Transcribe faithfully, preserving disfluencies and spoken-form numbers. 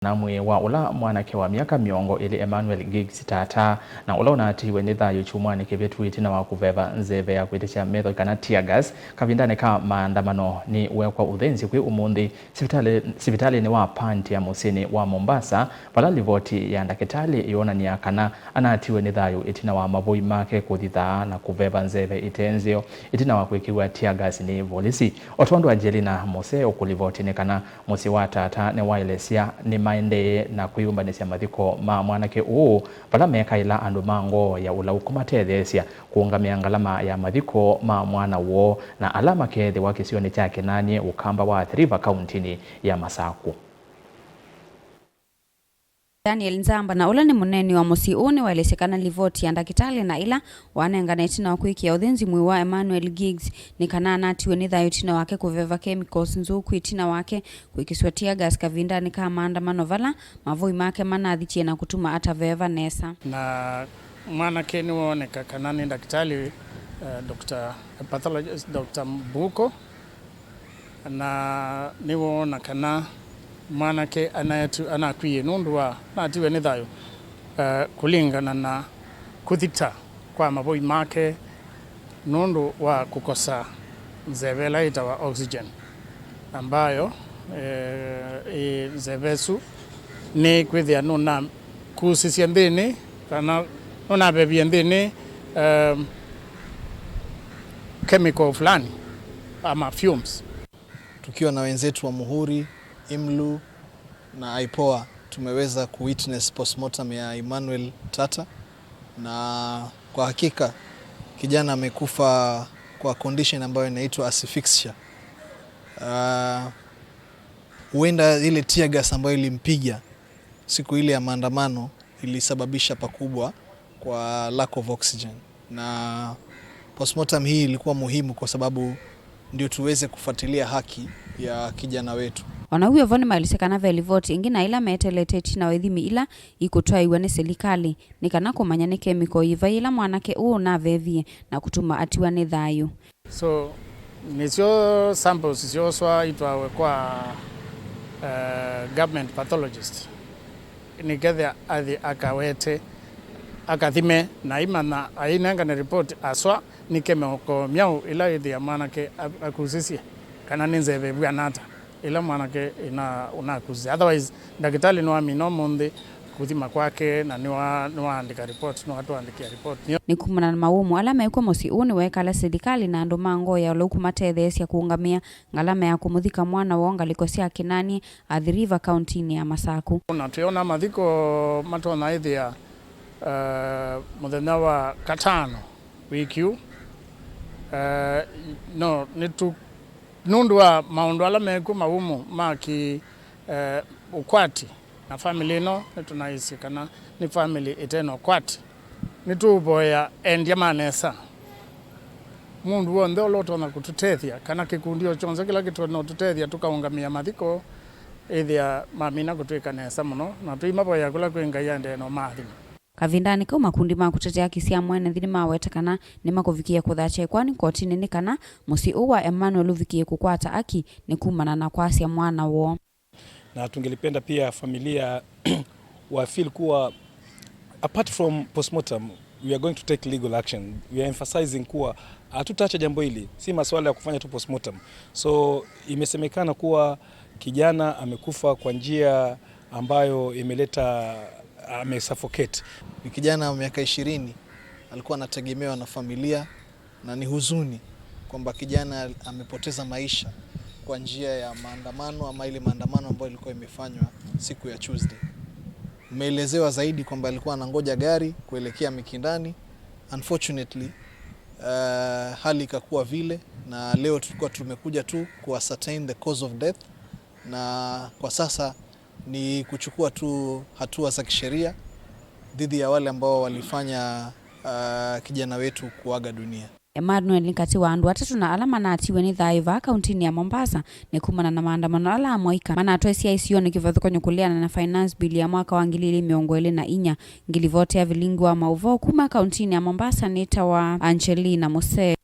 Na mwĩĩ wa ũla mwanake wa myaka mĩongo ĩlĩ Emmanuel Giggs Tata, na ũla ũnaatiiwe nĩ thayũ kyumwanĩ kĩvĩtu ĩtina wa kũveva nzeve ya kwĩtĩkya metho kana tear gas kavindanĩ ka maandamano, nĩweekwa ũthĩnzi kwĩ ũmũnthĩ sivitalĩ, sivitalĩnĩ wa Pantia mũsyĩnĩ wa Mombasa, vala livoti ya ndakĩtalĩ yonany'a kana anaatiwe nĩ thayũ ĩtina wa mavũi make kũthithaa na kũveva nzeve ĩte nzeo ĩtina wa kwĩkĩw'a tear gas nĩ volisi. O tondũ Angelina Mose ũkũlivoti nĩ kana mũsyĩ wa Tata nĩwaelesya nĩmaendee na kwĩyũmbanĩsya mathiko ma mwanake ũũ, vala mekaĩla andũ ma ngoo ya ũlau kũmatetheesya kũũngamĩa ngalama ya mathiko ma mwana woo na ala makeethĩwa kĩsionĩ kya Kĩnanyĩ, Ũkamba wa Athi River, kauntinĩ ya Masakũ. Daniel Nzamba, na ũla nĩ mũneeni wa mũsyĩ ũũ, nĩwaelesye kana livoti ya ndakĩtalĩ na ĩla wanengane ĩtina wa kwĩkĩa ũthĩnzi mwĩĩ wa Emmanuel Giggs nĩ kana anatiwe nĩ thayũ ĩtina wake kũveva chemicals nzũku ĩtina wake kwĩkĩsw'a tear gas kavindanĩ ka maandamano vala mavũi make manathitye na kũtuma ataveva nesa. Na mwanake nĩwooneka kana nĩ ndakĩtalĩ, eh, Doctor, pathologist, Doctor Mbuko, na nĩwoona kana mwanake anaetu-, anakwie nũndũ wa, anatiwe nĩ thayũ, eh, kũlingana na kũthita kwa mavũi make nũndũ wa kũkosa nzeve ĩla yĩtawa oxygen, ambayo, eh, ĩ nzeve ĩsu nĩ kwĩthĩa nũnakusisye nthĩnĩ kana nũnavevie nthĩnĩ, um, chemical fulani ama fumes. Tukiwa na wenzetu wa Muhuri, IMLU na IPOA, tumeweza kuwitness postmortem ya Emmanuel Tata, na kwa hakika kijana amekufa kwa condition ambayo inaitwa asphyxia. Ah, huenda ile tear gas ambayo ilimpiga siku ile ya maandamano ilisababisha pakubwa kwa lack of oxygen, na postmortem hii ilikuwa muhimu kwa sababu ndio tuweze kufuatilia haki ya kijana wetu. O na w'o vo, nĩmaelesye kana ve livoti ĩngĩ na ĩla meteelete ĩtina wa ithimi ila ikũtwaĩw'a nĩ silikalĩ nĩ kana kũmanya nĩ kemiko yĩva yĩla mwanake ũũ ũnavevie na kũtuma atiwa nĩ thayũ. So, nĩsyo samples syooswa itwawe kwa, eh, government pathologist, nĩkethĩa athi akawete, akathime, na aimanya, ainengane report aswa nĩ kemiko myaũ ĩla ĩthĩa mwanake a-, akusisye, kana nĩ nzeve ĩvw'ana ata ĩla mwanake ĩna-, ũnakusisye. Otherwise, ndakĩtalĩ nĩwamina ũmũnthĩ kũthima kwake, na nĩwa-, nĩwaandĩka report, nĩwatũandĩkĩa report. Nĩ kumana na mawũmũ ala mekw'o mũsyĩ ũũ, nĩweekala silikalĩ na andũ ma ngoo ya ũlau kũmatetheesya kũũngamĩa ngalama ya kũmũthika mwana woo ngalĩko sya Kĩnanyĩ, Athi River, kauntinĩ ya Masakũ. Na twĩona mathiko matonya ĩthĩa, eh, mũthenya wa katano wiki ũũ. Eh, no, nĩtũ-, nũndũ wa maũndũ ala mekw'o mawũmũ ma kĩ, eh, ũkwati, na family ĩno nĩtũnaĩsye kana nĩ family ĩte na ũkwati. Nĩtũũvoya endya ma nesa, mũndũ w'onthe ũla ũtonya kũtũtethya, kana kĩkundi o kyonse kĩla kĩtonya ũtũtethya tũkaũngamĩa mathiko, ĩthĩa mamina kũtwĩka nesa mũno, na tũimavoya kũla kwĩ Ngai aendee na ũmaathima. Kavindanĩ kau, makundi ma kũtetea haki sya mwene nthĩ nĩmaweta kana nĩmakũvikĩĩa kũthatya ĩkoani kotinĩ nĩ kana mũsyĩ ũũ wa Emmanuel ũvikĩe kũkwata haki nĩ kumana na kwasya mwana woo. Na tungelipenda pia familia wa feel kuwa, apart from postmortem, we are going to take legal action. We are emphasizing kuwa hatutaacha jambo hili, si masuala ya kufanya tu postmortem. So, imesemekana kuwa kijana amekufa kwa njia ambayo imeleta, amesuffocate. Ni kijana wa miaka ishirini, alikuwa anategemewa na familia, na ni huzuni kwamba kijana amepoteza maisha kwa njia ya maandamano ama ile maandamano ambayo ilikuwa imefanywa siku ya Tuesday. Mmeelezewa zaidi kwamba alikuwa anangoja gari kuelekea Mikindani. Unfortunately, eh, hali ikakuwa vile, na leo tulikuwa tumekuja tu ku ascertain the cause of death, na kwa sasa ni kuchukua tu hatua za kisheria dhidi ya wale ambao walifanya, ah, kijana wetu kuaga dunia. Emmanuel nĩ katĩ wa andũ atatũ na ala manatiwe nĩ thayũ vaa kauntinĩ ya Mombasa nĩ kumana na maandamano ala amwaika manatwaisye aisionĩ kĩvathũkany'o kũleana na finance bill ya mwaka wa ngili ilĩ mĩongo ĩlĩ na inya. Ngilivoti ya vilingi wa maũvoo kuma kauntinĩ ya Mombasa nĩtawa Angelina Mose.